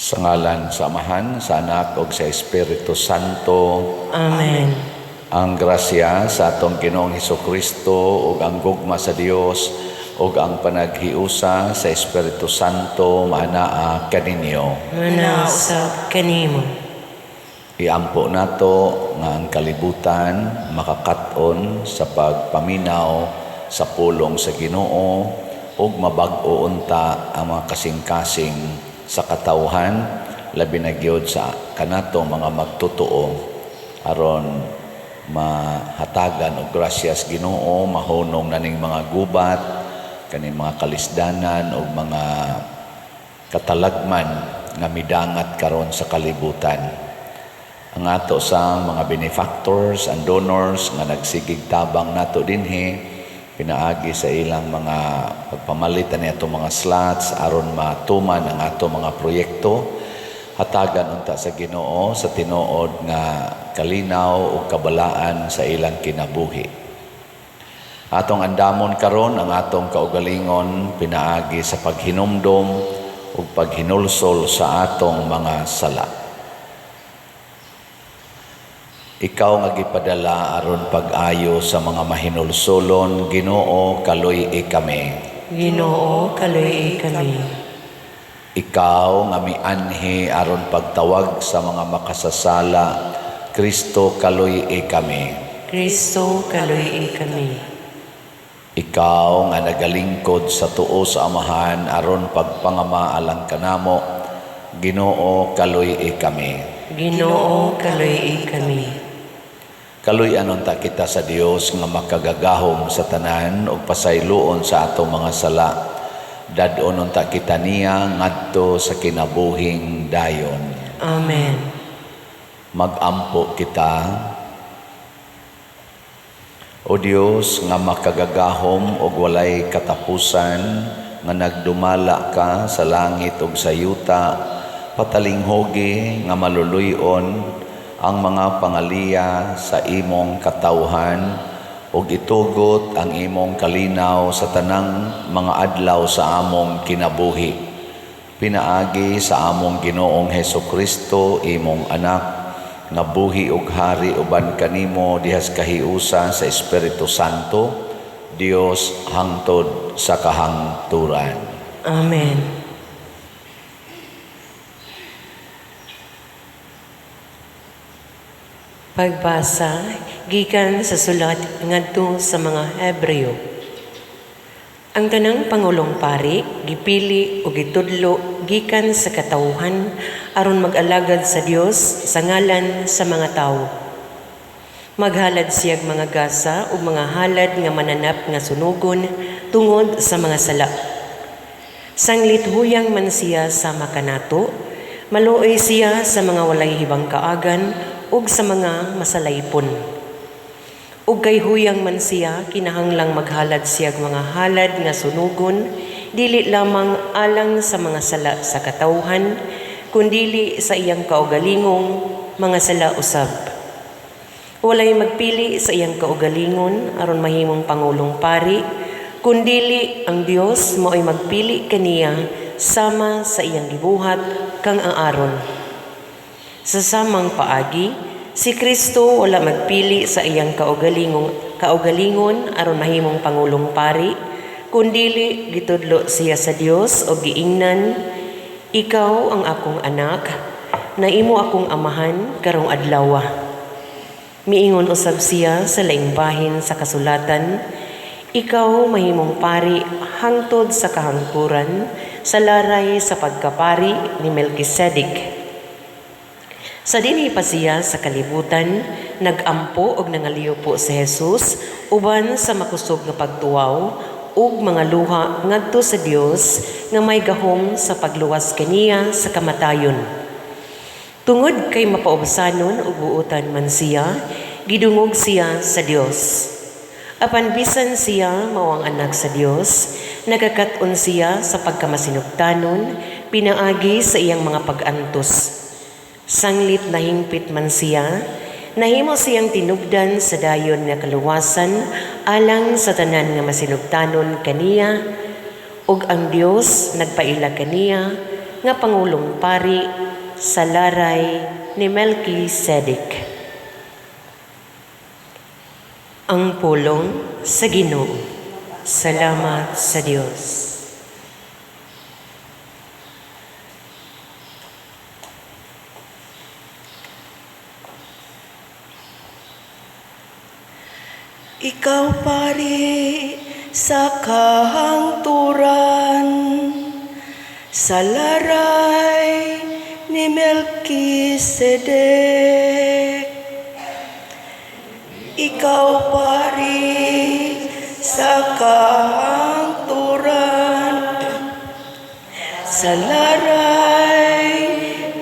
Sa ngalan sa Amahan, sa Anak ug sa Espiritu Santo. Amen. Ang grasya sa atong Ginoong Hesukristo ug ang gugma sa Dios ug ang panaghiusa sa Espiritu Santo maanaa kaninyo. Maanaa usab kanimo. Iampo nato nga ang kalibutan makakat-on sa pagpaminaw sa pulong sa Ginoo ug mabag-o unta ang mga kasing-kasing sa katawhan, labi na gyud sa kanato mga magtotoo, aron mahatagan og grasyas Ginoo, mahunong naning mga gubat, kaning mga kalisdanan ug mga katalagman nga midangat karon sa kalibutan. Ang ato sa mga benefactors and donors nga nagsigig tabang nato dinhi pinaagi sa ilang mga pagpamalit ani ato mga slots aron matuman ang ato mga proyekto, hatagan unta sa Ginoo sa tinuod nga kalinaw ug kabalaan sa ilang kinabuhi. Atong andamon karon ang atong kaugalingon pinaagi sa paghinumdom ug paghinulsol sa atong mga sala. Ikaw nga gipadala aron pag-ayo sa mga mahinulsolon, Ginoo, kaluy-i kami. Ginoo, kaluy-i kami. Ikaw nga mianhi aron pagtawag sa mga makasasala, Kristo, kaluy-i kami. Kristo, kaluy-i kami. Ikaw nga nagalingkod sa tuo sa Amahan aron pagpangama alang kanamo, Ginoo, kaluy-i kami. Ginoo, kaluy-i kami. Kaluy-an unta kita sa Dios nga makagagahom sa tanan ug pasayloon sa atong mga sala. Dad-on unta kita niya ngadto sa kinabuhing dayon. Amen. Magampo kita. O Dios nga makagagahom ug walay katapusan, nga nagdumala ka sa langit ug sa yuta, patalinghugi nga maluluy-on ang mga pangaliya sa imong katawhan ug itugot ang imong kalinaw sa tanang mga adlaw sa among kinabuhi. Pinaagi sa among Ginoong Hesukristo, imong anak, nga buhi ug hari uban kanimo dihas kahiusa sa Espiritu Santo, Dios hangtod sa kahangturan. Amen. Pagbasa gikan sa sulat ngadto sa mga Hebreo. Ang tanang pangulong pari gipili o gitudlo gikan sa katawhan aron mag-alagad sa Dios sa ngalan sa mga tawo. Maghalad siyag mga gasa ug mga halad nga mananap nga sunugon tungod sa mga sala. Sanglit huyang man siya sama kanato, maluoy siya sa mga walay hibangkaagan ug sa mga masalaypon. Ug kay huyang man siya, kinahanglang maghalad siyag mga halad nga sunugon, dili lamang alang sa mga sala sa katawhan, kundili sa iyang kaugalingong mga sala usab. Walay magpili sa iyang kaugalingon aron mahimong pangulong pari, kundili ang Dios mao'y magpili kaniya sama sa iyang gibuhat kang ang Aaron. Sa samang paagi, si Kristo wala magpili sa iyang kaugalingon aron mahimong pangulong pari, kundili gitudlo siya sa Dios og giingnan, "Ikaw ang akong anak, na imo akong amahan karong adlawa." Miingon usab siya sa laing bahin sa kasulatan, "Ikaw mahimong pari hangtod sa kahangturan sa laray sa pagkapari ni Melkisedek." Sa dinhi pa siya sa kalibutan, nagampo og nangaliyo po si Jesus uban sa makusog nga pagtuwaw ug mga luha ngadto sa Dios nga may gahom sa pagluwas kaniya sa kamatayon. Tungod kay mapaubsanon ug buutan man siya, gidungog siya sa Dios. Apan bisan siya mao ang anak sa Dios, nagakat-on siya sa pagkamasinugtanon pinaagi sa iyang mga pag-antos. Sanglit nahingpit man siya, nahimo siyang tinubdan sa dayon nga kaluwasan alang sa tanan nga masinugtanon kaniya, ug ang Dios nagpaila kaniya nga pangulong pari sa laray ni Melchizedek. Ang pulong sa Ginoo. Salamat sa Dios. Ikaw pari sa kahangturan, sa laray ni Melchizedek. Ikaw pari sa kahangturan, sa laray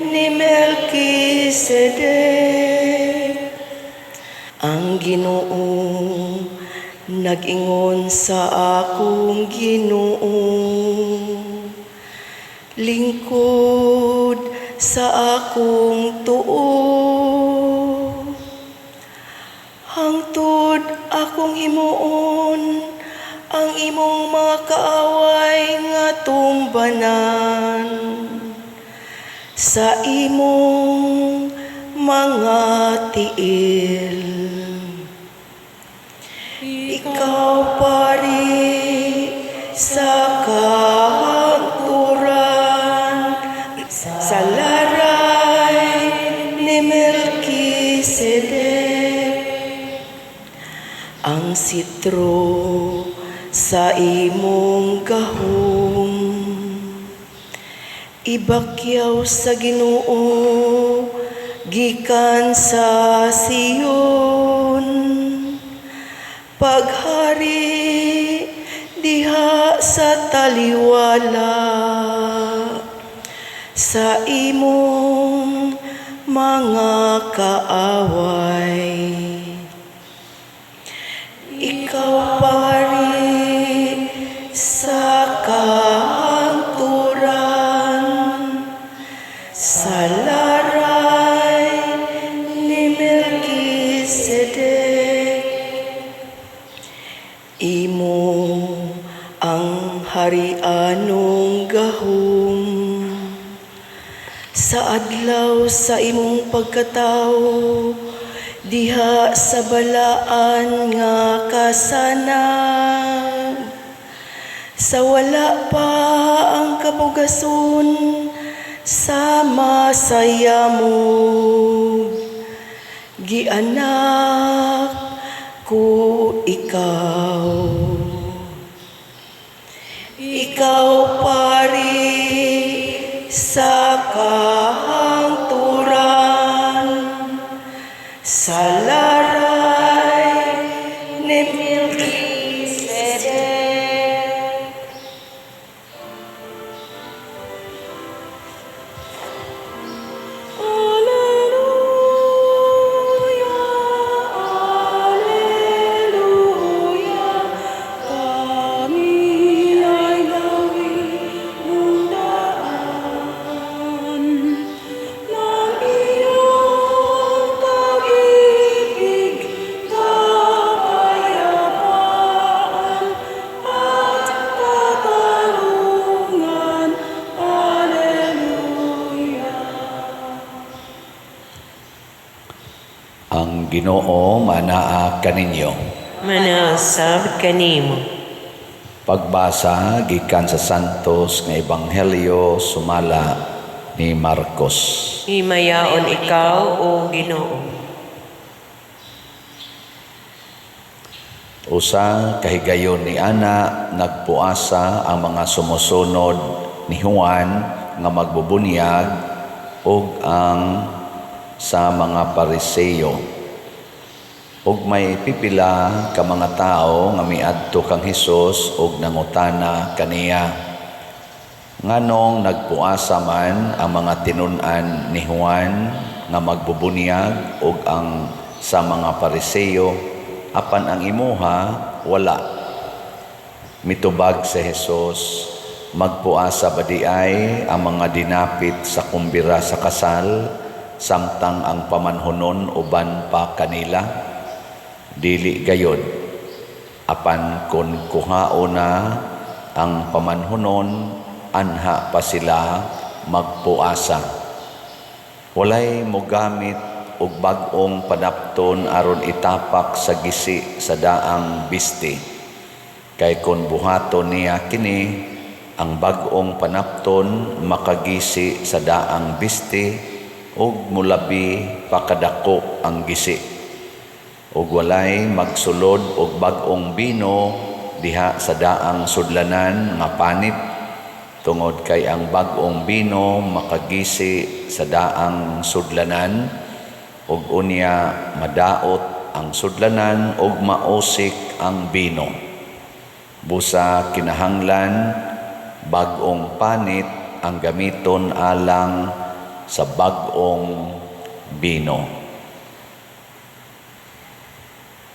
ni Melchizedek. Ang Ginoo nag-ingon sa akong Ginoo, lingkod sa akong tuo, hangtod akong himuon ang imong mga kaaway nga tumbanan sa imong mga tiil. Ikaw pari sa kahangturan, sa laray ni Melchizedek. Ang sitro sa imong gahom ibakyaw sa Ginoo gikan sa Sion, paghari diha sa taliwala sa imong mga kaaway. Ikaw pari sa kahangturan, sa laray ni Melchizedek. Imo ang harianong gahom sa adlaw sa imong pagkatawo diha sa balaan nga kasanag, sa wala pa ang kabugason sa masayamog, gianak ko ikaw. Ikaw pari sa kahangturan, sa laray ni Melchizedek. Alleluia, Alleluia, kami ay lawin daan ng iyong pag-ibig, kapayapaan at katarungan. Alleluia. Ang Ginoo manaa kaninyo. Manausab kanimo. Pagbasa gikan sa Santos nga Ebanghelyo sumala ni Marcos. Himayaon ikaw, o Ginoo. Usa kahigayon ni ana, nagpuasa ang mga sumusunod ni Juan nga magbubunyag ug ang sa mga Pariseo. Ug may pipila ka mga tawo nga miadto kang Hesus ug nangutana kaniya, nganong nagpuasa man ang mga tinun-an ni Juan nga magbubunyag ug ang sa mga Pariseo, apan ang imuha wala? Mitubag si Hesus, magpuasa ba di ay ang mga dinapit sa kumbira sa kasal samtang ang pamanhunon uban pa kanila? Dili gayod. Apan kon kuhaon na ang pamanhunon, anha pa sila magpuasa. Walay mogamit og bag-ong panapton aron itapak sa gisi sa daang bisti. Kay kon buhaton niya kini, ang bag-ong panapton makagisi sa daang bisti ug mulabi pa kadako ang gisi. Ug walay magsulod og bag-ong bino diha sa daang sudlanan nga panit, tungod kay ang bag-ong bino makagisi sa daang sudlanan, ug unya madaot ang sudlanan ug mausik ang bino. Busa kinahanglan bag-ong panit ang gamiton alang sa bag-ong bino.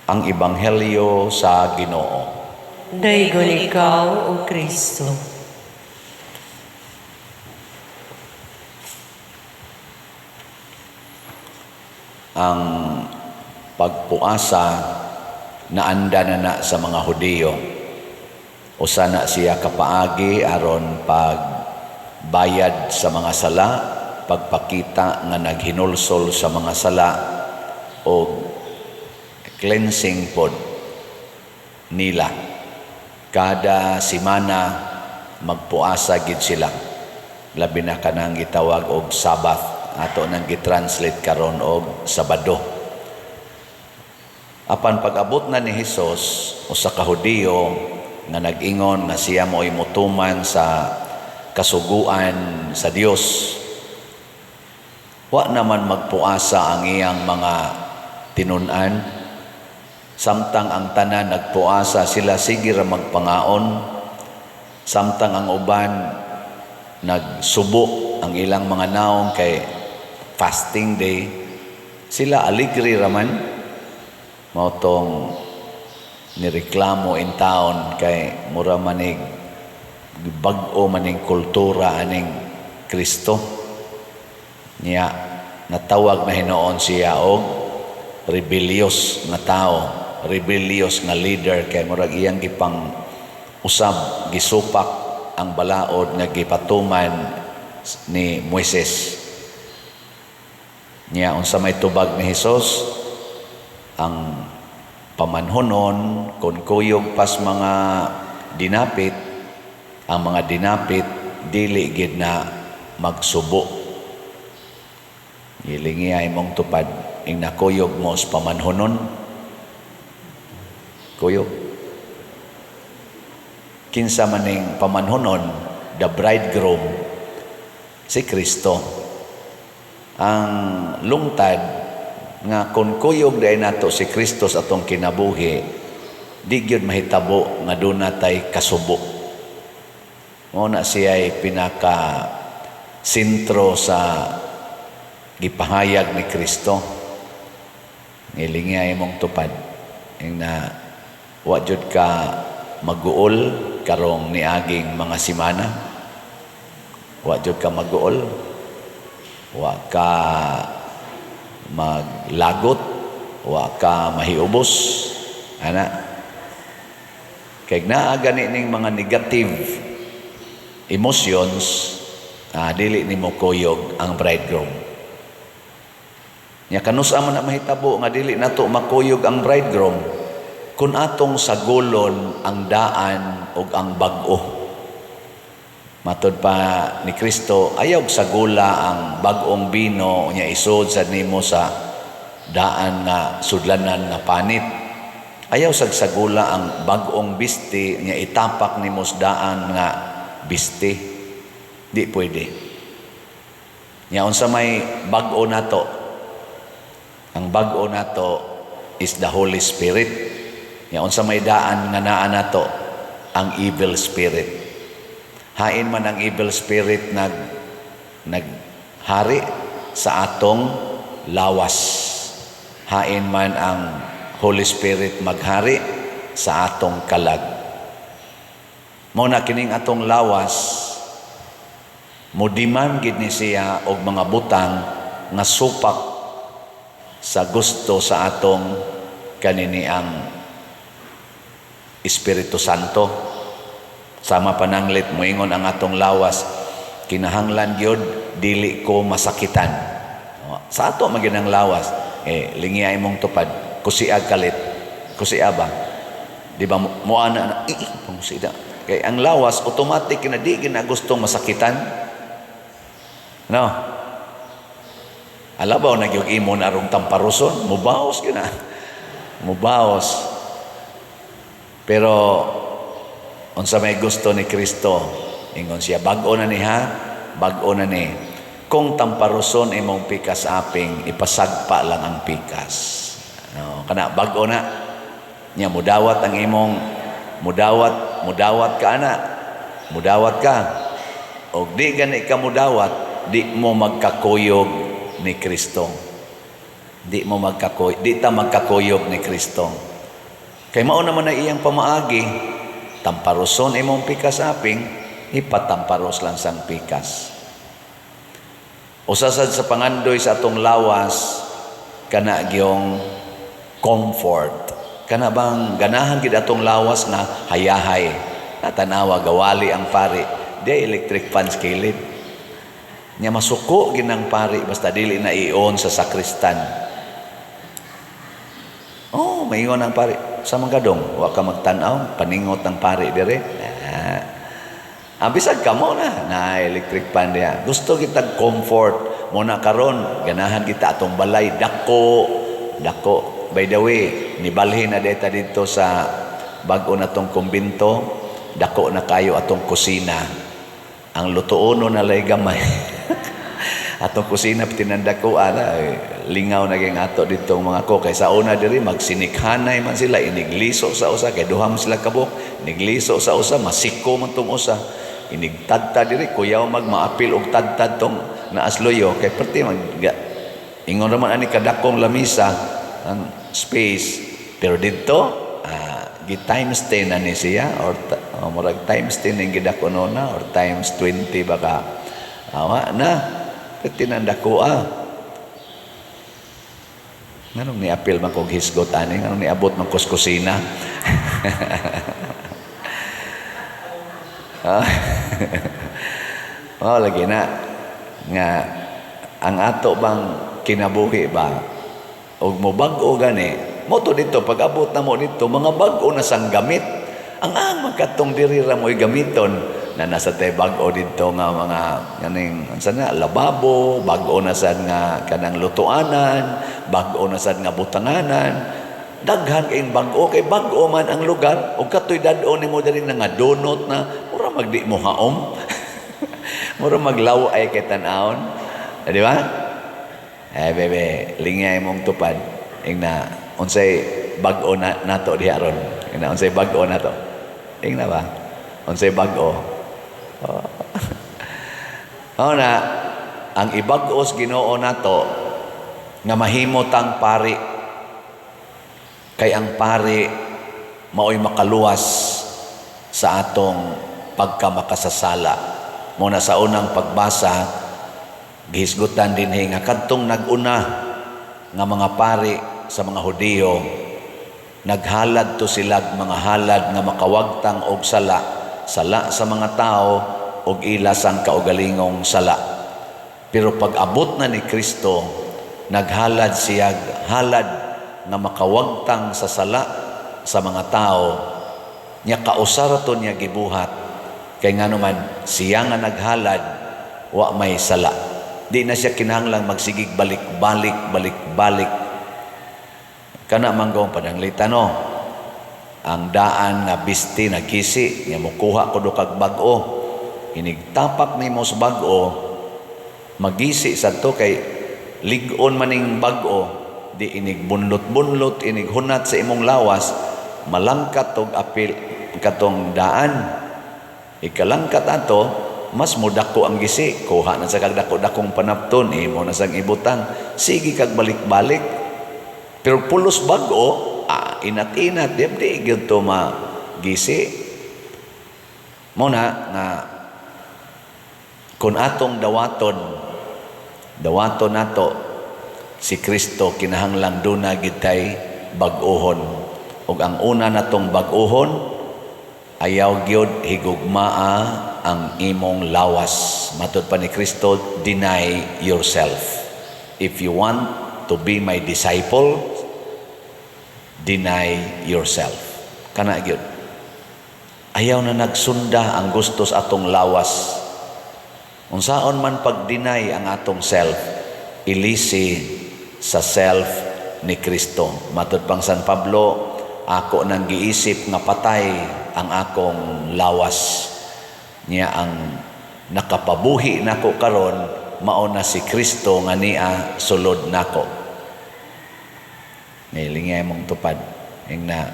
Ang Ebanghelyo sa Ginoo. Daygon ikaw, O Kristo. Ang pagpuasa naanda na na sa mga Hudiyo. Usa na siya kapaagi aron pagbayad sa mga sala, pagpakita nga naghinulsol sa mga sala, o cleansing pod nila. Kada semana magpuasa gid sila. Labi na kanang gitawag og Sabbath, ato nang gitranslate karon og Sabado. Apan pag-abot na ni Hesus, usa ka Hudiyo nga nag-ingon nga siya mo'y mutuman sa kasuguan sa Dios, wa naman magpuasa ang iyang mga tinun-an. Samtang ang tanan nagpuasa, sila sige ra magpangaon. Samtang ang uban nagsubo ang ilang mga naong kay fasting day, sila aligri raman. Mao tong nireklamo in town kay mura manig bag-o maning kultura aning Kristo. Niya natawag na hinuon siya og rebellious nga tao, rebellious nga leader, kay murag iyang gipang usab, gisupak ang balaod nga gipatuman ni Moises. Niya unsa may tubag ni Hesus? Ang pamanhonon, kon kuyog pas mga dinapit, ang mga dinapit dili gid na magsubo. Gilingi ay mong tupad ing nakuyog mo sa pamanhonon. Kuyog. Kinsa maning pamanhonon, the bridegroom, si Kristo. Ang lungtad nga kon kuyog dahil nato si Kristo sa atong kinabuhi, di gyud mahitabo nga doon natay kasubo. Mao na siya'y pinaka sentro sa gipahayag ni Kristo. Ngilingi ay mong tupad. Ing na wa jud ka maguol karong niaging mga semana. Wa jud ka maguol. Wa ka maglagot, wa ka mahiubos, ana. Kay naa gani ning mga negative emotions, dili nimo kuyog ang bridegroom. Nya kanus-a man na mahitabo nga dili nato makuyog ang bridegroom kun atong sagulon ang daan ug ang bag-o. Matod pa ni Kristo, ayaw sagula ang bag-ong bino nya isod sa nimo sa daan nga sudlanan nga panit. Ayaw sagsagula ang bag-ong bisti nya itapak nimo sa daan nga bisti. Di pwede. Nya unsa may bag-o nato? Ang bag-o nato is the Holy Spirit. Nya unsa may daan nga naa nato? Ang evil spirit. Hain man ang evil spirit naghari sa atong lawas. Hain man ang Holy Spirit maghari sa atong kalag. Mao na kining atong lawas mudiman gid ni siya og mga butang nga supak sa gusto sa atong kaniniang Espiritu Santo. Sama pananglit moingon ang atong lawas, Kinahanglan gyud dili ko masakitan. Sa ato man gyud ang lawas, eh lingiya imong tupad, kusiag kalit. Kusia ba? Di ba moana na pangusida. Kay ang lawas automatic na di gina gustong masakitan. No. Alabaw na gyud imo na arong tamparuson, mubaos gyud na. Mubaos. Pero unsa may gusto ni Kristo? Ingon siya, bag-o na ni ha, bag-o na ni. Kung tamparuson imong pikas aping, ipasagpa lang ang pikas. No, kana bag-o na. Nya mudawat ang imong mudawat, mudawat ka ana. Mudawat ka. Og di gani ka mudawat, di mo magkakuyog ni Kristo. Di mo magkakuy, di ta magkakuyog ni Kristo. Kay mao naman na iyang pamaagi, tamparuson imong pikas aping, ipatamparos lang sang pikas. Usa sad sa pangandoy sa atong lawas, kana gyong comfort. Kana bang ganahan gid atong lawas nga hayahay. Natanawa gawali ang pari, di electric fans kilid. Nya masuko gid ang pari basta dili na i-on sa sakristan. Oh, maingon ang pari. Sa mga gadong, wa ka magtan-aw, paningot ang pari dire. Ah, bisag kamo na, na electric fan diha. Gusto kitag comfort. Mo na karon, ganahan kita atong balay dako, dako. By the way, nibalhin na deta didto sa bag-o na tong kumbinto, dako na kayo atong kusina. Ang lutuono na lay gamay. Atong kusina tinandako ana eh, lingaw na gyud ato dito mga ko kay sa una diri magsinikhanay man sila, inigliso sa usa kay duha man sila kabuk, inigliso sa usa, masiko man tong usa, inigtadtad diri, kuyaw mag maapil og tadtad tong naasloyo kay perti mag ingon ra man ani kadakong lamisa ang space. Pero didto gi times 10 na ni siya or murag times 10 ning gidako na or times 20 baka awa na tinandako ah. Nganong niapil man kog hisgot ani, nganong niabot man kos kusina? Oh, lagi na nga ang ato bang kinabuhi ba og mo bag-o gani mo to dito, pag abot na mo dito mga bag-o na sang gamit ang magkatong diri ra mo'y gamiton na nasa tay bag-o didto nga mga kaning unsa na lababo, bag-o na sad nga kanang lutuanan, bag-o na sad nga butanganan. Daghan kayong bag-o kay bag-o man ang lugar, ug katoy dad-o nimo diri nga donot na mura magdi mo haom. Mura maglaw-ay kay tan-awon. Di ba? Eh bebe, lingay mong tupad. Ingna unsay bag-o na nato diha ron? Ingna unsay bag-o nato? Ingna ba? Unsay bag-o? Oh. Oh na ang ibag-os Ginoo nato nga mahimo tang pari, kay ang pari maoy makaluwas sa atong pagkamakasasala. Mo na sa unang pagbasa gihisgutan dinhi nga kadtong nag-una nga mga pari sa mga Hudiyo, naghalad to sila mga halad nga makawagtang og sala, sala sa mga tao og ila sang kaugalingong sala. Pero pag abot na ni Kristo, naghalad siya halad nga makawagtang sa sala sa mga tao, nya kausara to niya gibuhat. Kay ngano man siya nga naghalad wa may sala. Di na siya kinahanglang magsigig balik-balik, balik-balik. Kana manggong pananglitan no, ang daan nga bisti nagkisi, nya mokuha ko do kag bag-o. Inigtapak nimo sa bag-o, magisi sad to kay lig-on maning bag-o, di inig bunlot-bunlot, inig hunat sa imong lawas, malangkat og apil katong daan. Ikalangkat ato, mas mudako ang gisi, kuha na sa kag dako-dakong panapton, imo na sang ibutang, sige kag balik-balik. Pero pulos bag-o, inat-inat, di di gyud to magisi. Mo na nga kung atong dawaton, dawaton nato si Kristo, kinahanglang duna gid tay bag-ohon. Ug ang una natong bag-ohon, ayaw gyud higugmaa ang imong lawas. Matod pa ni Kristo, "Deny yourself. If you want to be my disciple, deny yourself." Kana gyud. Ayaw na nagsunda ang gusto sa atong lawas. Unsaon man pag-deny ang atong self, ilisi sa self ni Kristo. Matod pang San Pablo, "Ako nang giisip nga patay ang akong lawas." Niya ang nakapabuhi nako karon mao na si Kristo nga nia sulod nako. Nilingay mong tupad. Ing na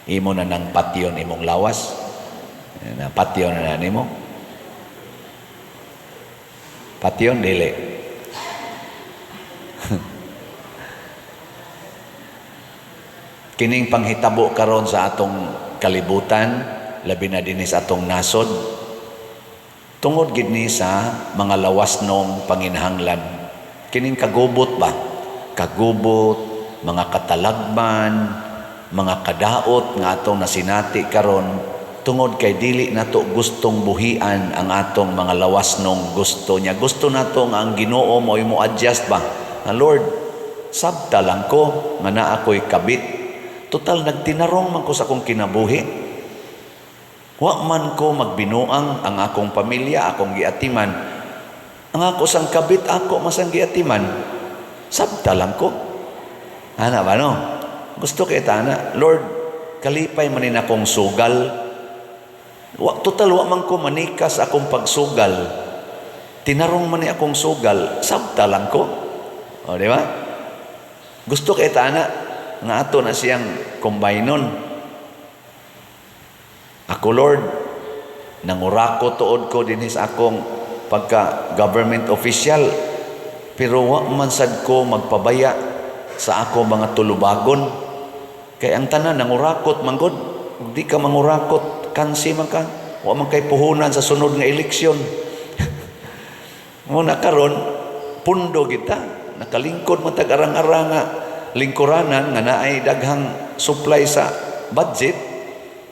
imo na nang patyon imong lawas. Na patyon na nimo. Patyon dili. Kining panghitabo karon sa atong kalibutan, labi na dinhi sa atong nasod, tungod gid ni sa mga lawas nong panginahanglan. Kining kagubot ba? Kagubot, mga katalagman, mga kadaot nga atong nasinati karon tungod kay dili nato gustong buhian ang atong mga lawas nong gusto niya. Gusto nato nga ang Ginoo mo mo adjust ba? Nga, "Lord, sabta lang ko nga naa ko'y kabit. Total nagtinarong man ko sa akong kinabuhi. Wa man ko magbinuang ang akong pamilya, akong giatiman. Ang ako sang kabit, ako masang giatiman. Sabta lang ko." Ana ba no? Gusto kay tana, "Lord, kalipay man ni akong sugal. Wa, total wa man ko manikas akong pagsugal. Tinarong man ni akong sugal, sabta lang ko." O, di ba? Gusto kay tana nga ato na siyang kombaynon. "Ako, Lord, nangurako tuod ko dinhi sa akong pagka government official, pero wa man sad ko magpabaya sa ako mga tulubagon. Kay ang tanan nangurakot man gud. Ug di ka mangurakot, kansi man ka. Wa man kay puhunan sa sunod nga eleksyon. Mo na karon pundo kita, nakalingkod man tag arang-arang nga lingkuranan nga naay daghang supply sa budget.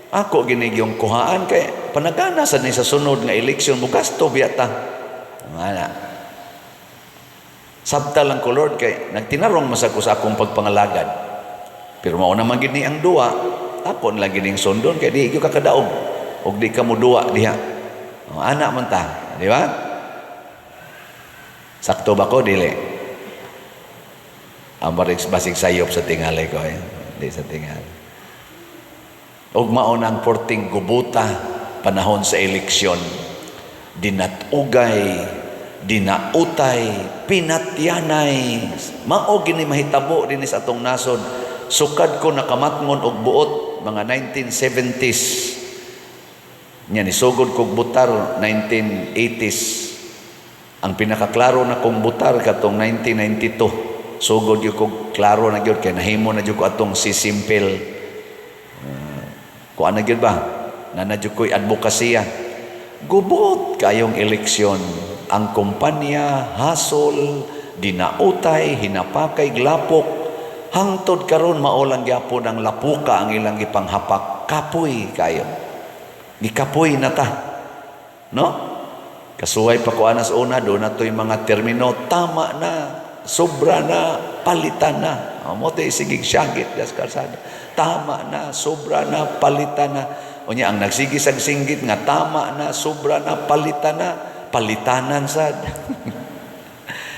Ako gini yung kuhaan kay panagana sa ni sa sunod nga eleksyon, mo gasto biya ta. Ana. Sabta lang ko, Lord, kay nagtinarong masag ko sa akong pagpangalagad. Pero mao naman gid ni ang duwa, ako lang gining sundon kay di gyud ka kadaog ug di ka mo duwa diha." O, ana man ta, di ba? Sakto ba ko dili? Ang barig basig sayop sa tingali ko eh. Di sa tingali. Ug mao nang porting gubuta panahon sa eleksyon. Dinatugay, dinautay, pinatyanay. Mao gini mahitabo dinhi sa atong nasod. Sukad ko nakamatngon og buot mga 1970s. Nya nisugod kog butar 1980s. Ang pinakaklaro na kong butar katong 1992. Sugod gyud kog klaro na gyud kay nahimo na gyud ko atong sisimple. Kuan na gyud ba? Na gyud ko'y advokasya. Gubot kayong eleksyon. Ang kumpanya, hasol, dinautay, hinapakay, glapok. Hangtod karon mao lang gyapon ang lapuka ang ilang gipanghapak. Kapoy kayo. Gikapoy na ta. No? Kasuway pa ko anas una, doon na to'y mga termino, tama na, sobra na, palitan na. O, mo to'y sigig syagit das kalsada. Tama na, sobra na, palitan na. Unya, ang nagsigi sag singgit nga tama na, sobra na, palitan na, palitanan sad.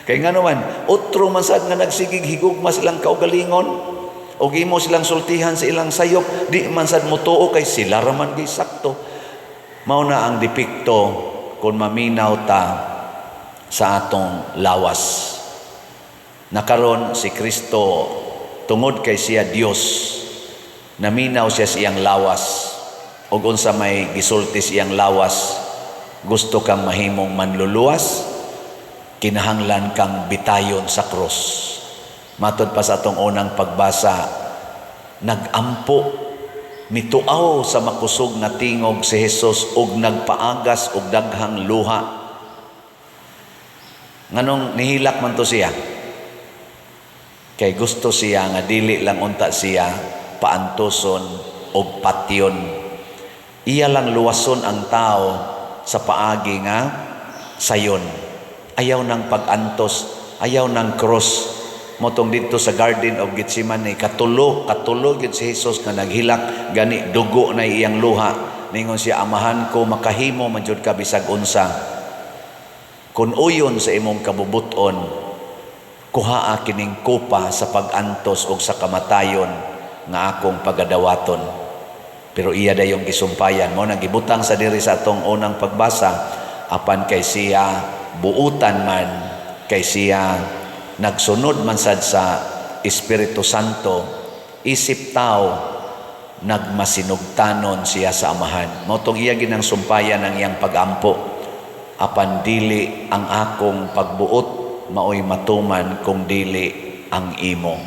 Kay nga naman, otro man sad nga nagsigig higugma silang kaugalingon, o imo silang sultihan sa ilang sayop, di man sad motuo kay sila raman gay sakto. Mao na ang depekto kung maminaw ta sa atong lawas. Nakaron si Kristo, tungod kay siya Dios, naminaw siya sa iyang lawas. Ug unsa may gisulti sa iyang lawas? "Gusto kang mahimong manluluwas, kinahanglan kang bitayon sa krus." Matod pa sa atong unang pagbasa, nagampo, mituaw sa makusog nga tingog si Jesus ug nagpaagas og daghang luha. Nganong nihilak man to siya? Kay gusto siya nga dili lang unta siya paantuson og patyon. Iya lang luwason ang tao. sa paagi nga sayon. Ayaw ng pag-antos, ayaw ng cross. Mao tong didto sa Garden of Gethsemane, katulo, katulo gyud si Jesus nga naghilak, gani dugo na iyang luha. Ningon siya, "Amahan ko, makahimo man jud ka bisag unsa. Kung uyon sa imong kabubuton, kuhaa kining kopa sa pag-antos og sa kamatayon nga akong pagadawaton." Pero iya dayong gisumpayan mo nang gibutang sa diri sa atong unang pagbasa, apan kay siya buutan man, kay siya nagsunod man sad sa Espiritu Santo, isip tao, nagmasinugtanon siya sa Amahan. Mao tong iya ginang sumpayan ang iyang pagampo. "Apan dili ang akong pagbuot maoy matuman kung dili ang imo."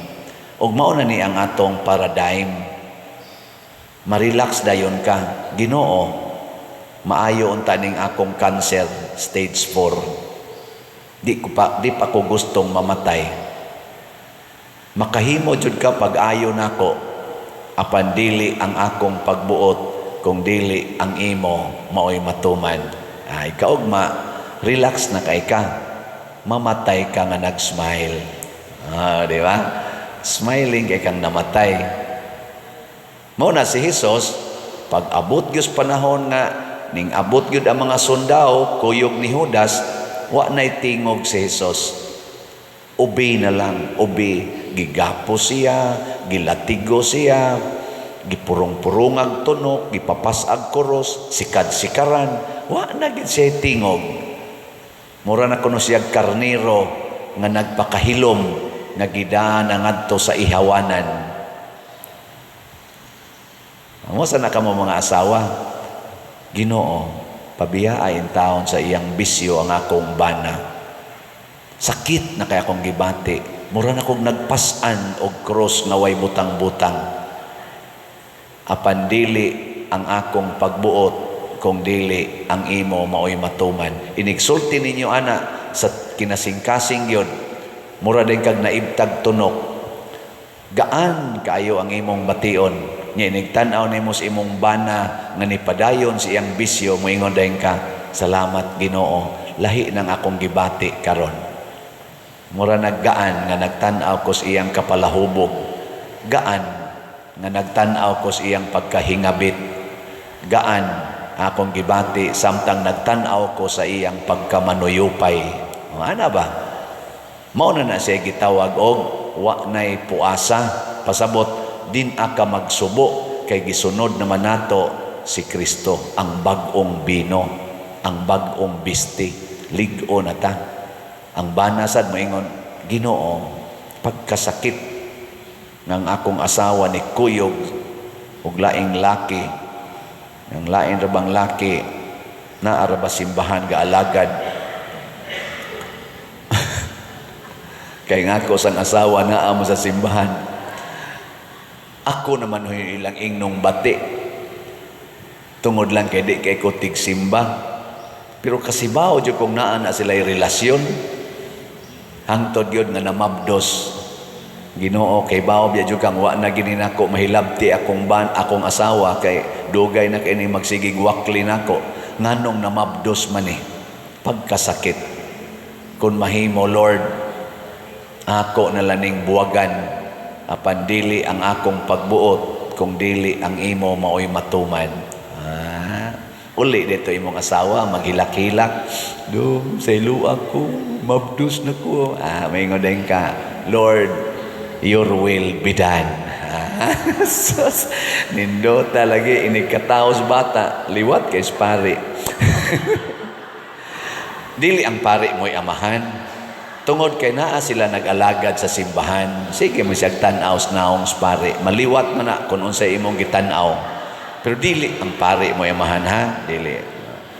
Ug mao na ni ang atong paradigm. Marelax dayon ka. "Ginoo, maayo unta ning akong cancer stage 4. Di pa ko gustong mamatay. Makahimo jud ka pag-ayo nako. Apan dili ang akong pagbuot kung dili ang imo maoy matuman." Ay kaugma, relax na kay ka. Mamatay ka nga nag-smile. Ah, di ba? Smiling kay kang namatay. Mao na si Jesus, pag abot gyud panahon nga ning abot gyud ang mga sundao, kuyog ni Judas, wa nay tingog si Jesus. Obey na lang, obey. Gigapo siya, gilatigo siya, gipurong-purongag tunok, gipapas-ag koros, sikad-sikaran, wa na gid siya tingog. Mura na kuno siya karnero nga nagpakahilom nga gidaan ngadto sa ihawanan. Amo sa na kamo mga asawa, "Ginoo, pabiyaa taon sa iyang bisyo ang akong bana. Sakit na kay akong gibati. Mura na kong nagpas-an og cross nga way butang-butang. Apan dili ang akong pagbuot kung dili ang imo maoy matuman." Inigsulti ninyo ana sa kinasingkasing yun. Mura din kag naibtag tunok. Gaan kaayo ang imong bation. Nya inigtan-aw nimo sa imong bana nga nipadayon sa iyang bisyo, moingon dayon ka, "Salamat, Ginoo, lahi ng akong gibati karon. Mura naggaan nga nagtan-aw ko sa iyang kapalahubog. Gaan nga nagtan-aw ko sa iyang pagkahingabit. Gaan akong gibati samtang nagtan-aw ko sa iyang pagkamanuyupay." O, ana ba? Mao na na siya gitawag og wa nay puasa. Pasabot, din aka magsubo kay gisunod naman nato si Kristo, ang bag-ong bino, ang bag-ong bisti. Lig-o na ta. Ang bana sad moingon, "Ginoo, pagkasakit ng akong asawa ni kuyog og laing laki, ng lain ra bang laki naa ra ba simbahan gaalagad?" Kay nga ako sang asawa naa mo sa simbahan. Ako naman huy ilang ingnong bati. Tungod lang kay di kay ko tigsimba. Pero kasibaw jud kung naa na sila relasyon. Hangtod yun nga namabdos. "Ginoo, kay bawo biya jud kang wa na gini nako mahilabti akong ban akong asawa kay dugay na kay ni magsigig wakli nako. Nganong namabdos man eh? Pagkasakit. Kung mahimo, Lord, ako na laning buwagan, apan dili ang akong pagbuot kung dili ang imo maoy matuman." Ah, uli dito imong asawa maghilak-hilak. "Do, saylo ako, mabdos na ko." Ah, maingon din ka, "Lord, your will be done." Ah, sus, nindota lagi inig kataos bata, liwat kay pari. Dili ang pari mo'y amahan. Tungod kay naa sila nag-alagad sa simbahan, sige mo siya tan-aw sa naong sa pari. Maliwat man na kung unsay imong gitan-aw. Pero dili ang pari mo amahan ha, dili.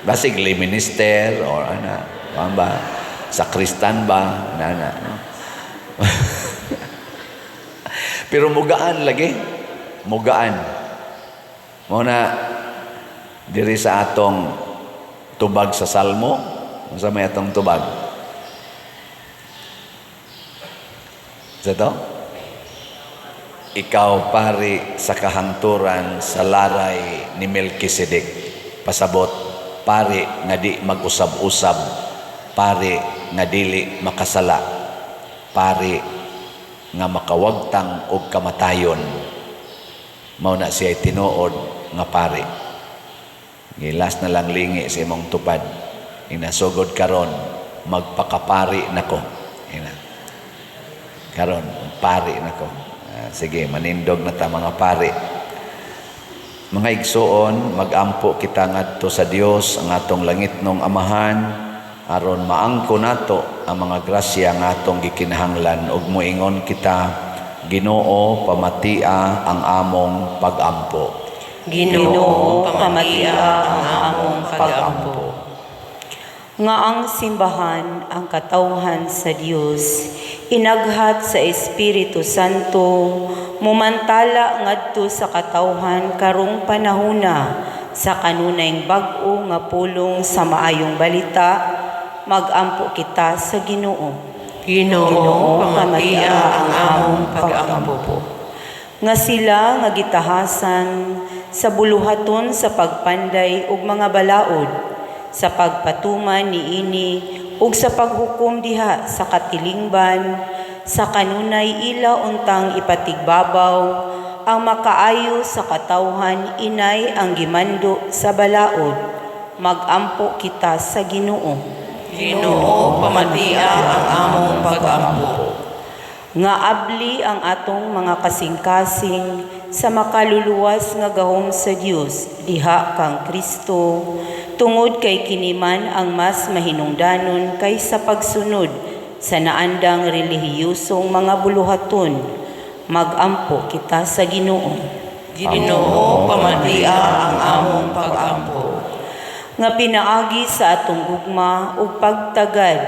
Basig lay minister or ana, kuan ba? Sakristan ba? Nana, no? Pero mugaan lagi. Mugaan. Mao na diri sa atong tubag sa Salmo, unsa may atong tubag? Sa to? Ikaw pari sa kahangturan sa laray ni Melchizedek. Pasabot, Pari nga di mag-usab-usab, pari nga dili makasala, pari nga makawagtang og kamatayon. Mao na siya tinuod nga pari. Gilas na lang lingi sa imong tupad. Inasugod karon, magpakapari nako. Ina. Karon, pari nako. Sige, manindog na ta mga pari. Mga igsuon, magampo kita ngadto sa Dios ang atong langitnong Amahan aron maangko nato ang mga grasya nga atong gikinahanglan ug moingon kita, Ginoo, pamatia ang among pagampo. Ginoo, pamatia ang among pagampo. Nga ang simbahan, ang katawhan sa Dios, inaghat sa Espiritu Santo, mumantala ngadto sa katawhan karong panahuna sa kanunayng bag-o nga pulong sa maayong balita, magampo kita sa Ginoo. Ginoo, pamatia ang among pagampo. Nga sila nga gitahasan sa buluhaton sa pagpanday ug mga balaod, sa pagpatuman niini ug sa paghukom diha sa katilingban, sa kanunay ila untang ipatigbabaw ang makaayo sa katawhan inay ang gimando sa balaod, magampo kita sa Ginoo. Ginoo, pamatia ang among pagampo. Nga abli ang atong mga kasing-kasing sa makaluluwas nga gahom sa Dios diha kang Kristo, tungod kay kiniman ang mas mahinungdanon kaysa pagsunod sa naandang relihiyosong mga buluhaton, magampo kita sa Ginoo. Ginoo, pamatia ang among pagampo. Nga pinaagi sa atong gugma ug pagtagad,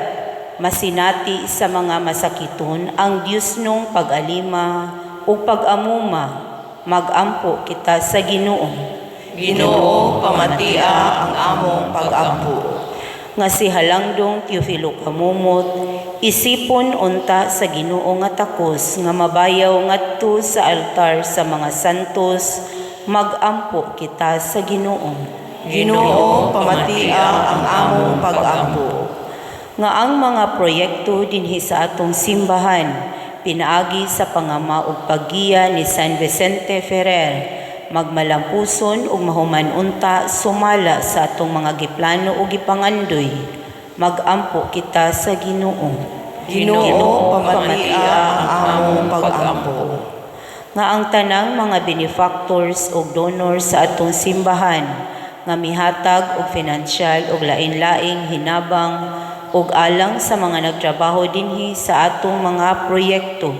masinati sa mga masakiton ang Dios nung pag-alima ug pag-amuma, magampo kita sa Ginoo. Ginoo, pamatia ang among pagampo. Nga si Halangdong Teofilo Camomot, isipon unta sa Ginoo nga takos nga mabayaw ngadto sa altar sa mga santos, magampo kita sa Ginoo. Ginoo, pamatia ang among pagampo. Nga ang mga proyekto dinhi sa atong simbahan pinaagi sa pangama ug paggiya ni San Vicente Ferrer magmalampuson ug mahuman unta sumala sa atong mga giplano ug gipangandoy, magampo kita sa Ginoo. Ginoo, pamatia ang among pagampo. Nga ang tanang mga benefactors ug donors sa atong simbahan nga mihatag og finansyal ug lain-laing hinabang ug alang sa mga nagtrabaho dinhi sa atong mga proyekto,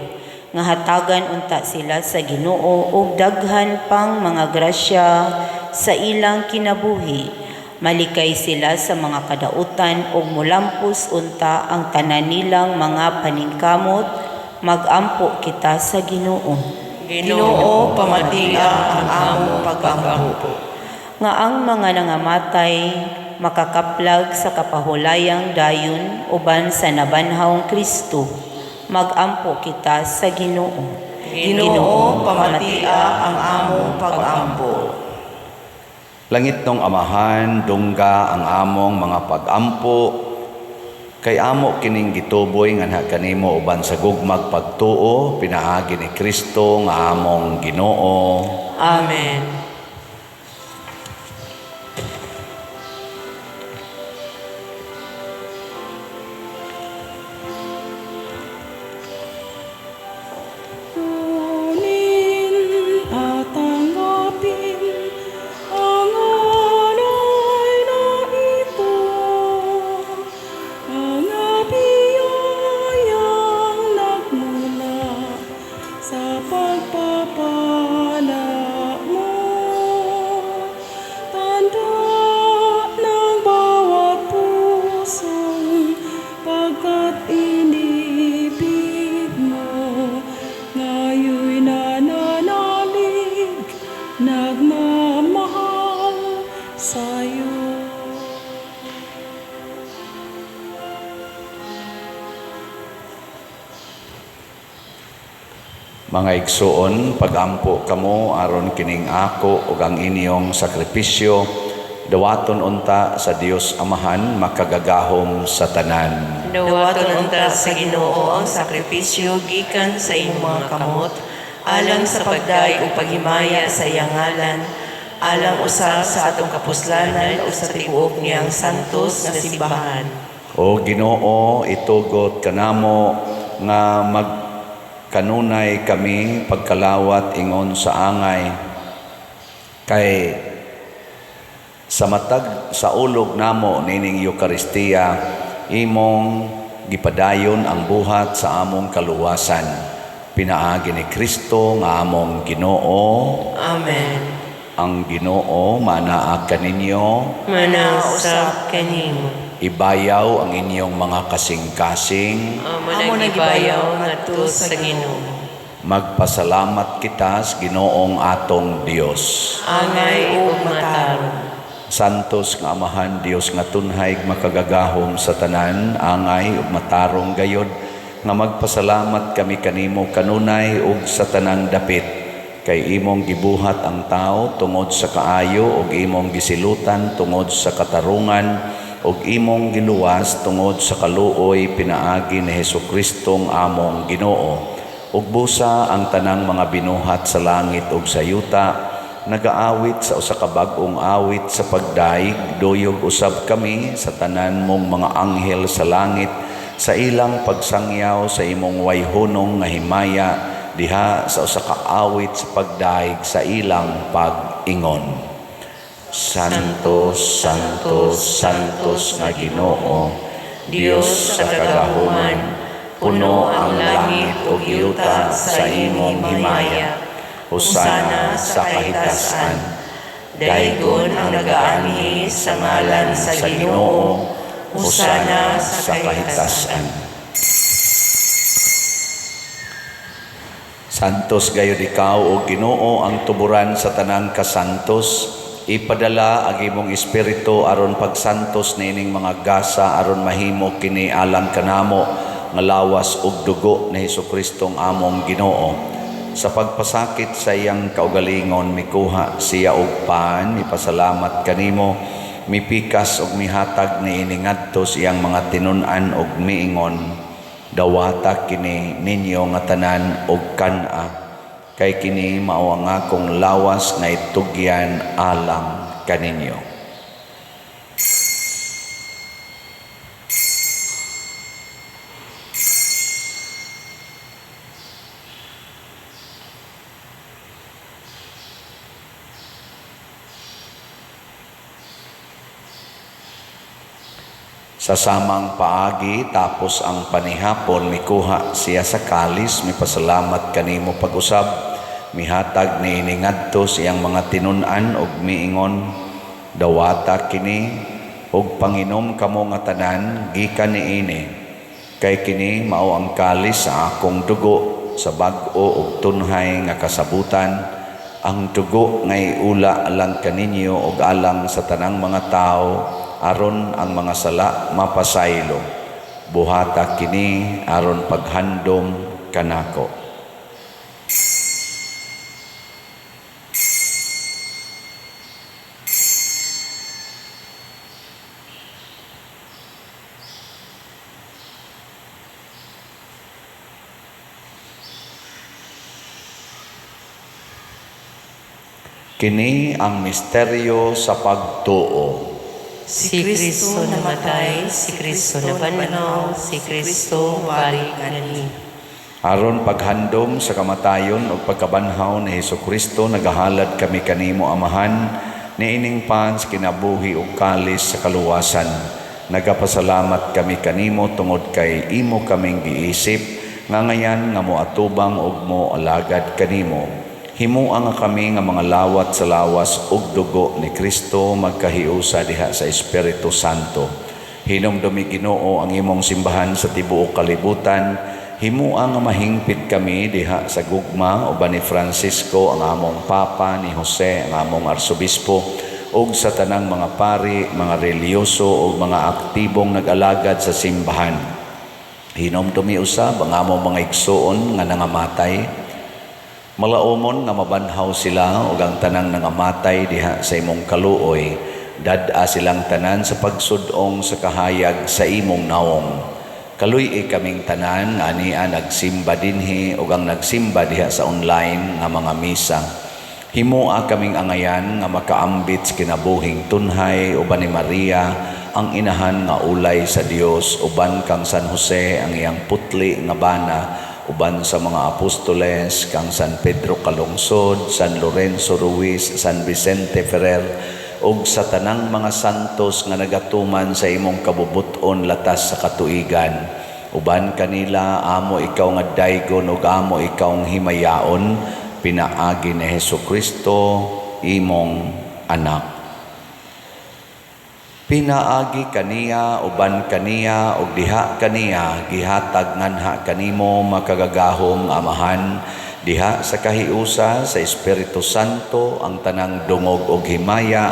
nga hatagan unta sila sa Ginoo og daghan pang mga grasya sa ilang kinabuhi, malikay sila sa mga kadautan ug mulampos unta ang tanan nilang mga paningkamot, magampo kita sa Ginoo. Ginoo, pamatia ang among pagampo. Nga ang mga nangamatay makakaplag sa kapahulayang dayon uban sa nabanhawng Kristo, magampo kita sa Ginoo. Ginoo, pamatia ang among pagampo. Langitnong Amahan, dungga ang among mga pagampo, kay amo kining gituboy nganha kanimo uban sa gugmag pagtuo, pinaagi ni Kristo nga among Ginoo. Amen. Kunin at tanggapin ang alay na ito, mga biyayang nagmula sa pagpapala mo. Tanda ng bawat pusong pagkat inibig mo, ngayon'y nananalig, nagmamahal sa'yo. Mga igsuon, pagampo kamo aron kining ako ug ang inyong sakripisyo Dawaton unta sa Dios Amahan makagagahom sa tanan. Dawaton unta sa Ginoo ang sakripisyo gikan sa imong mga kamot, alang sa pagdayeg ug paghimaya sa iyang ngalan, alang usab sa atong kapuslanan ug sa tibuok niyang santos nga simbahan. O Ginoo, itugot kanamo nga magkanunay kami pagkalawat ingon sa angay kay sa matag sa ulog namo nining Eukaristiya, imong gipadayon ang buhat sa among kaluwasan pinaagi ni Kristo nga among Ginoo. Amen. Ang Ginoo manaa kaninyo. Manausab kanimo. Ibayaw ang inyong mga kasing-kasing. Amo Amo nang gibayaw ngadto sa Ginoo. Magpasalamat kita sa Ginoong atong Dios. Angay ug matarong. Santos nga Amahan, Dios nga tunhay makagagahom sa tanan, angay ug matarong gayod nga magpasalamat kami kanimo kanunay ug sa tanang dapit, kay imong gibuhat ang tao tungod sa kaayo ug imong gisilutan tungod sa katarungan ug imong giluwas tungod sa kaluoy pinaagi ni Hesukristo among Ginoo. Ug busa ang tanang mga binuhat sa langit ug sa yuta nagaawit sa usa ka bag-ong awit sa pagdayeg, duyog usab kami sa tanan mong mga anghel sa langit sa ilang pagsangyaw sa imong wayhunong nga himaya diha sa usa ka awit sa pagdayeg sa ilang pag-ingon. Santo, Santo, Santos nga Ginoo, Dios sa kagahuman, puno ang langit ug yuta sa imong himaya. Hosana sa kahitasan. Daygon ang nagaanhi sa ngalan sa Ginoo. Hosana sa kahitasan. Santos gayud ikaw, o Ginoo, ang tuburan sa tanang kasantos. Ipadala ang imong espiritu aron pagsantos niining mga gasa aron mahimo kini alang kanamo nga lawas ug dugo ni Hesukristo among Ginoo. Sa pagpasakit sa iyang kaugalingon, mikuha siya og pan, mipasalamat kanimo, mipikas ug mihatag niini ngadto sa iyang mga tinun-an ug miingon: "Dawata kini ninyo nga tanan og kan-a, kay kini mao ang akong lawas nga itugyan alang kaninyo." Sa samang paagi, tapos ang panihapon, mikuha siya sa kalis, mipasalamat kanimo pag-usab, mihatag niini ngadto sa iyang mga tinun-an ug miingon: "Dawata kini ug panginom kamo nga tanan gikan niini, kay kini mao ang kalis sa akong dugo sa bag-o ug tunhay nga kasabutan, ang dugo nga iula alang kaninyo ug alang sa tanang mga tawo aron ang mga sala mapasaylo. Buhata kini aron paghandom kanako." Kini ang misteryo sa pagtuo. Si Kristo namatay, si Kristo nabanhaw, si Kristo balik nganhi. Aron paghandom sa kamatayon ug pagkabanhaw ni Hesukristo, nagahalad kami kanimo, Amahan, niining pan sa kinabuhi ug kalis sa kaluwasan. Nagapasalamat kami kanimo tungod kay imo kaming giisip nga ngayan nga moatubang ug moalagad kanimo. Himoa nga kami nga mga lawat sa lawas ug dugo ni Kristo magkahiusa diha sa Espiritu Santo. Hinumdumi, Ginoo, ang imong simbahan sa tibuok kalibutan. Himoa nga mahingpit kami diha sa gugma uban ni Francisco ang among Papa, ni Jose ang among Arsobispo, ug sa tanang mga pari, mga relihiyoso ug mga aktibong nag-alagad sa simbahan. Hinumdumi usab ang among mga igsuon nga nangamatay. Malaumon nga mabanhaw sila ug ang tanang nangamatay diha sa imong kaluoy. Dad-a silang tanan sa pagsudong sa kahayag sa imong nawong. Kaluy-i kaming tanan nga ania nagsimba dinhi ug ang nagsimba diha sa online nga mga misa. Himoa kaming angayan nga makaambit sa kinabuhing tunhay uban ni Maria ang inahan nga ulay sa Dios, uban kang San Jose ang iyang putli nga bana, uban sa mga apostoles kang San Pedro Calungsod, San Lorenzo Ruiz, San Vicente Ferrer ug sa tanang mga santos nga nagatuman sa imong kabubut-on latas sa katuigan. Uban kanila amo ikaw nga daygon ug amo ikaw nga himayaon pinaagi ni Hesus Kristo imong anak. Pinaagi kaniya, uban kaniya ug diha kaniya, gihatag nganha kanimo, makagagahom Amahan, diha sa kahiusa sa Espiritu Santo, ang tanang dungog ug himaya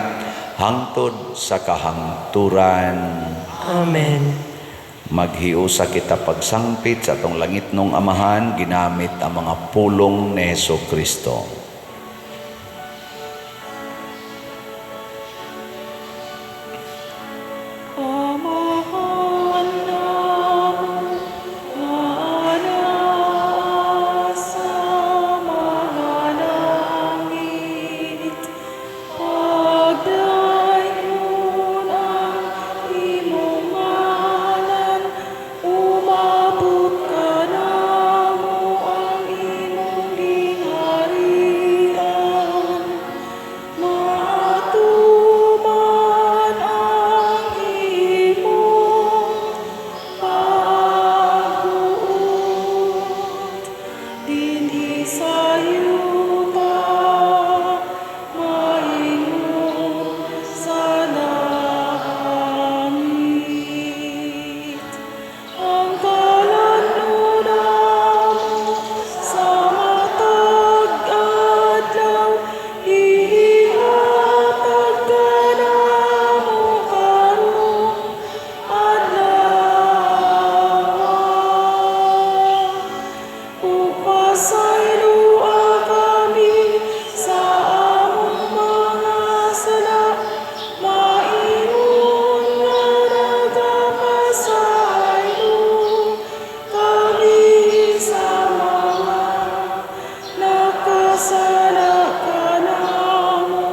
hangtod sa kahangturan. Amen. Maghiusa kita pagsangpit sa atong langitnong Amahan ginamit ang mga pulong ni Hesus Kristo. Amahan namo nga naa sa mga langit, Pagdaygon ang imong ngalan, Umabot kanamo ang imong gingharian. Matuman ang imong pagbuot dinhi sa yuta maingon sa langit. Ang kalan-on namo sa matag adlaw ihatag kanamo karong adlaw. Ug pasayloa kami sa among mga sala, maingon nga nagapasaylo kami sa mga nakasala kanamo.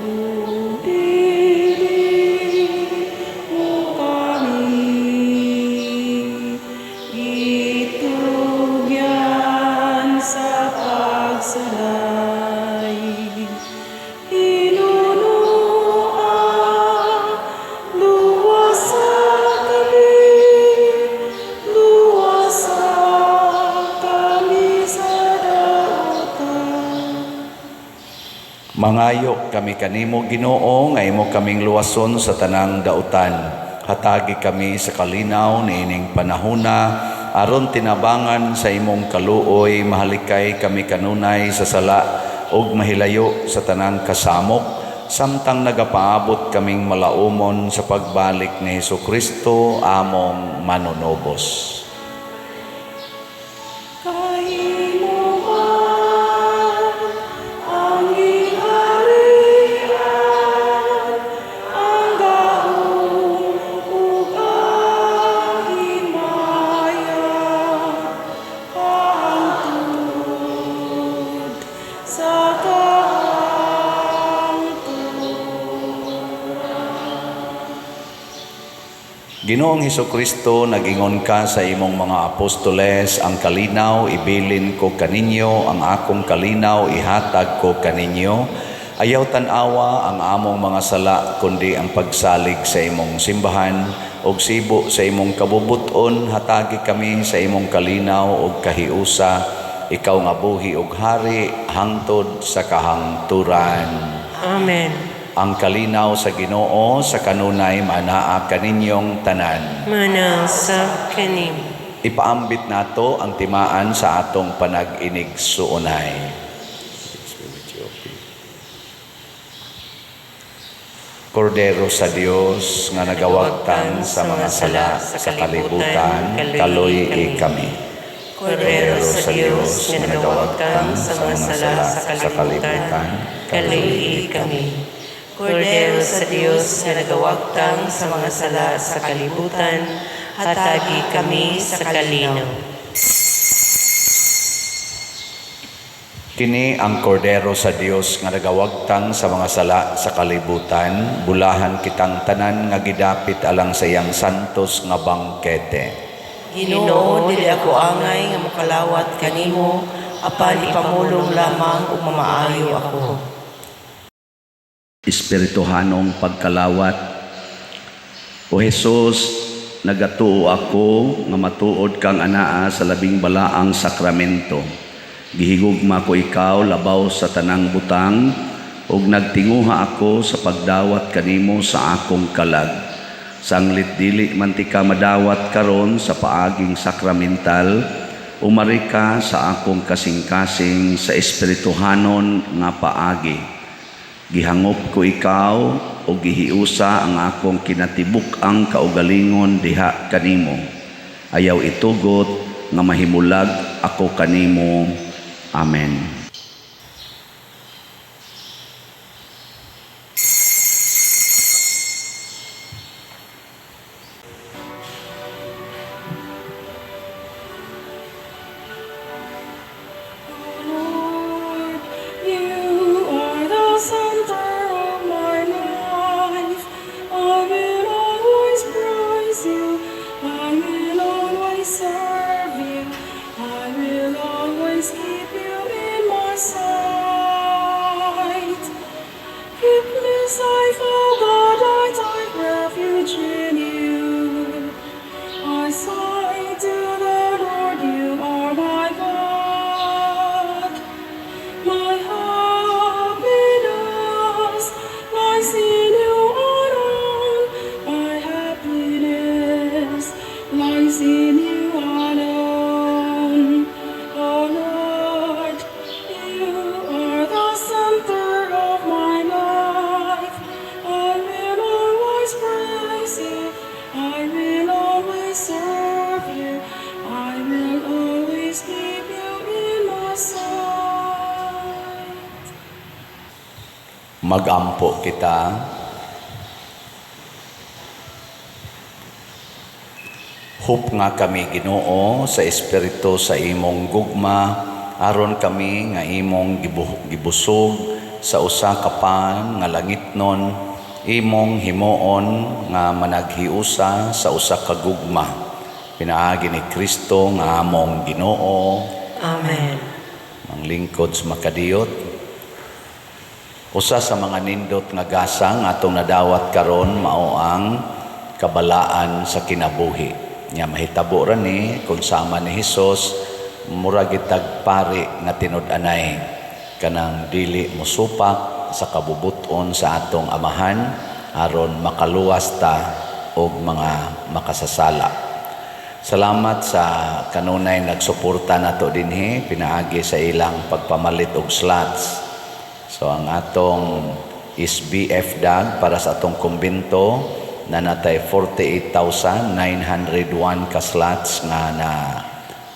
Ug dili mo kami gitugyan sa pagsulay. Hinunoa, luwasa kami, luwasa kami sa dautan. Mangayo kami kanimo, Ginoo, nga imo kaming luwason sa tanang dautan. Hatagi kami sa kalinaw niining panahona aron tinabangan sa imong kaluoy mahalikay kami kanunay sa sala ug mahilayo sa tanang kasamok samtang nagapaabot kaming malaumon sa pagbalik ni Hesus Kristo among manunubos. Kay imo man ang gingharian, ang gahom ug ang himaya, hangtod sa kahangturan. Ginoong Hesus Kristo, nagingon ka sa imong mga apostoles, "Ang kalinaw ibilin ko kaninyo, ang akong kalinaw ihatag ko kaninyo." Ayaw tan-awa ang among mga sala, kundi ang pagsalig sa imong simbahan, ug sibo sa imong kabubuton, hatagi kami sa imong kalinaw ug kahiusa, ikaw nga buhi ug hari hangtod sa kahangturan. Amen. Ang kalinaw sa Ginoo sa kanunay manaa kaninyong tanan. Manaa sab kanimo. Ipaambit nato ang timaan sa atong panag-inigsuonay. Kordero sa Dios nga nagawagtang sa mga sala sa kalibutan, kaluy-i kami. Kordero sa Dios nga nagawagtang sa mga sala sa kalibutan, kaluy-i kami. Kordero sa Dios nga nagawagtang sa mga sala sa kalibutan, hatagi kami sa kalinaw. Kini ang kordero sa Dios nga nagawagtang sa mga sala sa kalibutan, bulahan kitang tanan nga gidapit alang sa iyang santos nga bangkete. Ginoo, dili ako angay nga mokalawat kanimo, apan ipamulong lamang ug mamaayo ako. Espirituhanong pagkalawat. O Hesus, nagatuo ako nga matuod kang anaa sa labing balaang sakramento. Gihigugma ko ikaw labaw sa tanang butang ug nagtinguha ako sa pagdawat kanimo sa akong kalag. Sanglit dili man ti ka madawat karon sa paaging sakramental, umari ka sa akong kasing-kasing sa espirituhanon nga paagi. Gihangop ko ikaw o gihiusa ang akong kinatibuk-ang kaugalingon diha kanimo. Ayaw itugot nga mahimulag ako kanimo. Amen. Lord, you are the center of my life. I will always praise you. I will always serve you. I will always keep you in my sight. Keep me safe, oh God, I take refuge in you. I say to the Lord, you are my God. My happiness lies in you alone. My happiness lies in you alone. Oh Lord, you are the center of my life. I will always praise you. I will always serve you. I will always keep you in my sight. Magampo kita. Hup nga kami, Ginoo, sa espiritu sa imong gugma, aron kami nga imong gibusog sa usa ka pan nga langitnon, imong himuon nga managhiusa sa usa ka gugma. Pinaagi ni Kristo nga among Ginoo. Amen. Ang lingkod sa makadiyot. Usa sa mga nindot nga gasang atong nadawat karon mao ang kabalaan sa kinabuhi. Nya mahitabo ra ni kung sama ni Hesus, mura gitag pari nga tinud-anay kanang dili mosupak sa kabubuton sa atong amahan aron makaluwas ta og mga makasasala. Salamat sa kanunay nagsuporta nato dinhi pinaagi sa ilang pagpamalit og slots. So ang atong SBF dag para sa atong kumbento na natay 48,901 ka slots nga na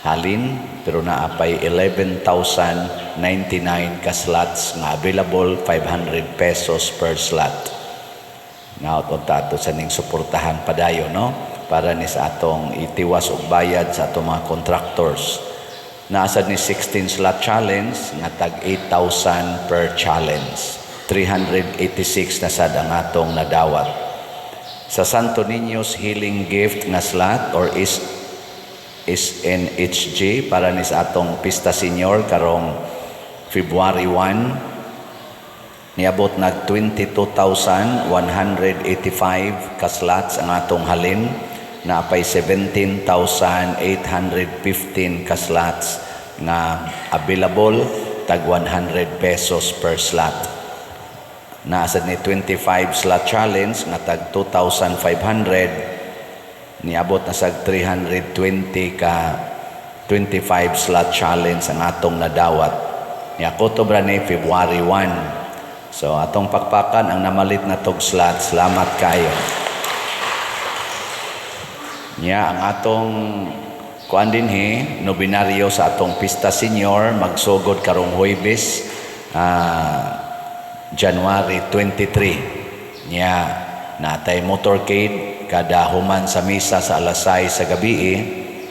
halin, pero naa pay 11,099 ka slots nga available, 500 pesos per slot. Naot unta ato sa ning suportahan padayon, no? Para ni sa atong itiwas og bayad sa atong mga contractors. Naasad ni 16 slot challenge nga tag 8,000 per challenge. 386 na sad ang atong nadawat. Sa Santo Niño's Healing Gift nga slot or SNHG para ni sa atong Pista Senior karong February 1, niabot nag 22,185 ka slots ang atong halin, naapay 17,815 ka slots nga available, tag 100 pesos per slot. Naasad ni 25 slot challenge nga tag 2,500, niabot na sag 320 ka 25 slot challenge ang atong nadawat. Ni Oktubre ni February 1. So atong pakpakan ang namalit na tog slot. Salamat kayo. Nya ang atong kuan dinhi nobinaryo sa atong Pista Senior magsugod karong Huwebes, January 23 nya, natay motorcade kada human sa misa sa alas 6 sa gabi,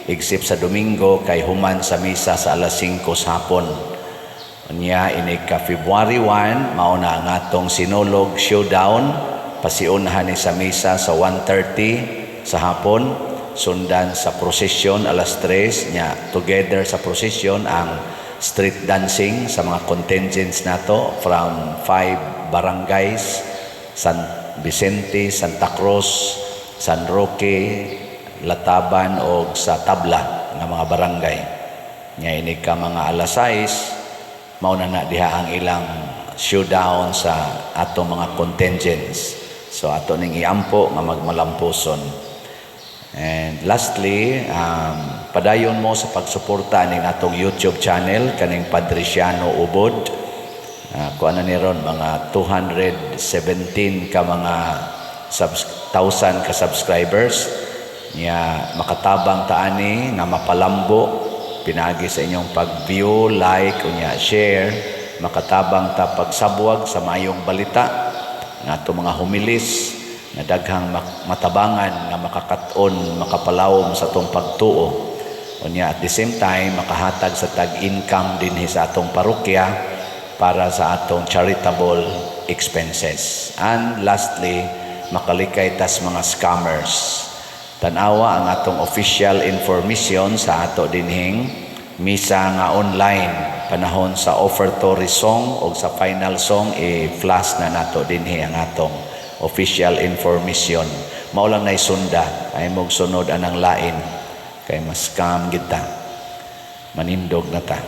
except sa Domingo kay human sa misa sa alas 5 sa hapon. Unya inig ka February 1, mao na ang atong Sinulog Showdown. Pasiunhan ni sa misa sa 1:30 sa hapon, sundan sa prosesyon alas 3 nya, together sa prosesyon ang street dancing sa mga contingents nato from five barangays: San Vicente, Santa Cruz, San Roque, Lataban o sa Tabla nga mga barangay. Nya inig ka mga alas 6, mao na na diha ang ilang showdown sa atong mga contingents. So ato ning iampo nga magmalampuson. And lastly, padayon mo sa pagsuporta ning atong YouTube channel kaning Padriciano Ubod. Kuan na ni ron mga 217 ka mga thousand ka subscribers nya. Makatabang ta ani nga mapalambo pinaagi sa inyong pag-view, like, unya share. Makatabang ta pagsabwag sa maayong balita nga ato mga homilies nga daghang matabangan nga makakat-on, makapalawom sa atong pagtuo. Unya at the same time makahatag sa tag income dinhi sa atong parokya para sa atong charitable expenses. And lastly, makalikay tas mga scammers. Tanawa ang atong official information sa ato dinhing misa nga online. Panahon sa offertory song o sa final song, i-flash na nato dinhi ang atong official information. Mao lang nay sunda, ay mog sunod anang lain kay mas scam kita. Manindog na ta.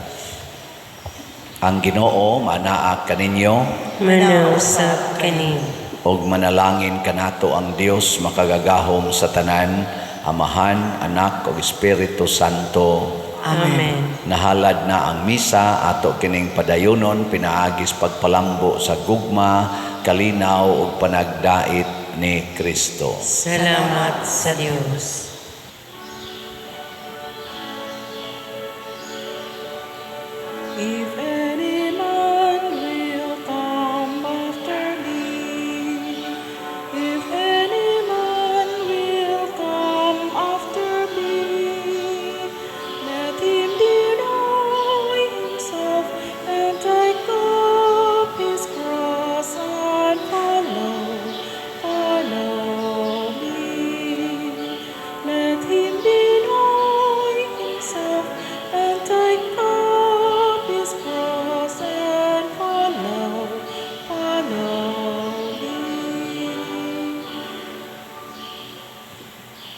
Ang Ginoo manaa kaninyo. Manausap kanin. Og manalangin kanato ang Dios makagagahom sa tanan, Amahan, Anak ug Espiritu Santo. Amen. Nahalad na ang misa, ato kining padayonon pinaagis pagpalambo sa gugma, kalinaw ug panagdait ni Kristo. Salamat sa Dios.